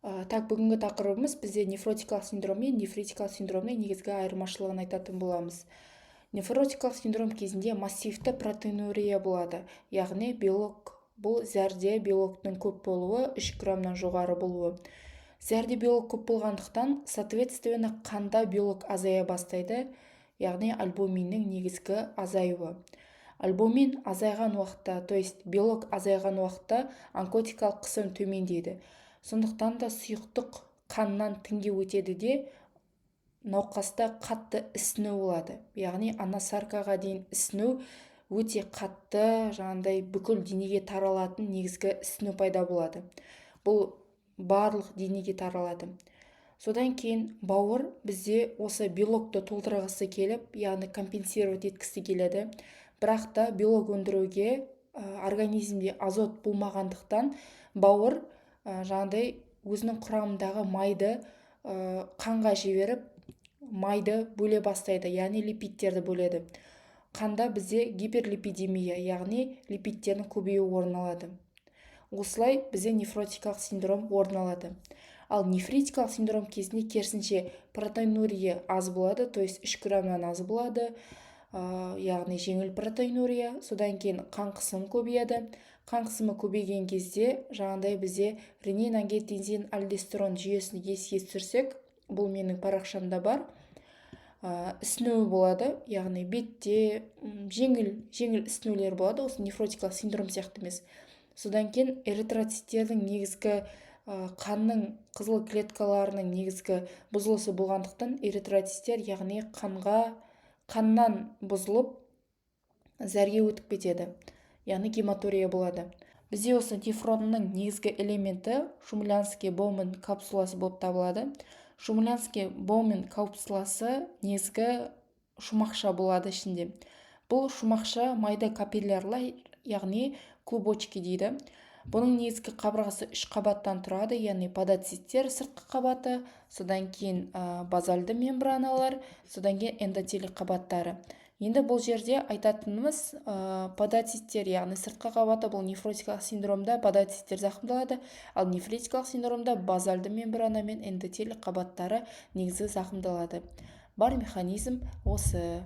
Так, бүгінгі тақырыбымыз бізде нефротикалық синдром мен нефритикалық синдромның негізгі айырмашылығын айтатын боламыз. Нефротикалық синдром кезінде массивті протеинурия болады, яғни белок, бұл зәрде белоктың көп болуы, 3 граммнан жоғары болуы. Зәрде белок көп болғандықтан, соответственно, қанда белок азая бастайды, яғни альбуминнің негізгі азаюы. Альбумин азайған уақытта, то есть белок азайған уақытта, онкотикалық қысым төмендейді. Сондықтан да сұйықтық қаннан тінге өтеді де, науқаста қатты ісіну болады, яғни анасаркаға дейін ісіну, өте қатты, жаңағындай бүкіл денеге таралатын негізгі ісіну пайда болады. Бұл барлық денеге таралады. Содан кейін бауыр бізде осы белокты толтырғысы келіп, яғни компенсировать еткісі келеді, бірақ та белок өндіруге организмде азот болмағандықтан, бауыр жаңағыдай өзінің құрамындағы майды қанға жіберіп, майды бөле бастайды, яғни липидтерді бөледі. Қанда бізде гиперлипидемия, яғни липидтердің көбеюі орын алады. Осылай бізде нефротикалық синдром орын алады. Ал нефритикалық синдром кезінде керісінше, протеинурия аз болады, то есть 3 граммнан аз болады, яғни жеңіл протеинурия. Содан кейін қан қысымы көбейеді. Қан қысымы көбейген кезде жаңағыдай бізде ренин, ангиотензин, альдостерон жүйесін еске түсірсек, бұл менің парақшамда бар, ісіну болады, яғни бетте жеңіл жеңіл ісінулер болады, осы нефротикалық синдром сияқты емес. Содан кейін эритроциттердің негізгі, қанның қызыл клеткаларының негізгі бұзылысы болғандықтан, эритроциттер, яғни қанға, қаннан бұзылып, зәрге өтіп кетеді, яғни гематурия болады. Бізде осы нефронның негізгі элементі Шумлянский Боуман капсуласы болып табылады. Шумлянский Боуман капсуласы негізгі шумақша болады ішінде. Бұл шумақша майда капиллярлар, яғни клубочки дейді. Бұның негізгі қабырғасы үш қабаттан тұрады, яғни подоциттер сыртқы қабаты, содан кейін базальды мембраналар, содан кейін эндотелий қабаттары. Енді бұл жерде айтатынымыз, подоциттер, яғни сыртқы қабаты, бұл нефротикалық синдромда подоциттер зақымдалады, ал нефритикалық синдромда базальды мембрана мен эндотелий қабаттары негізгі зақымдалады. Бар механизм осы.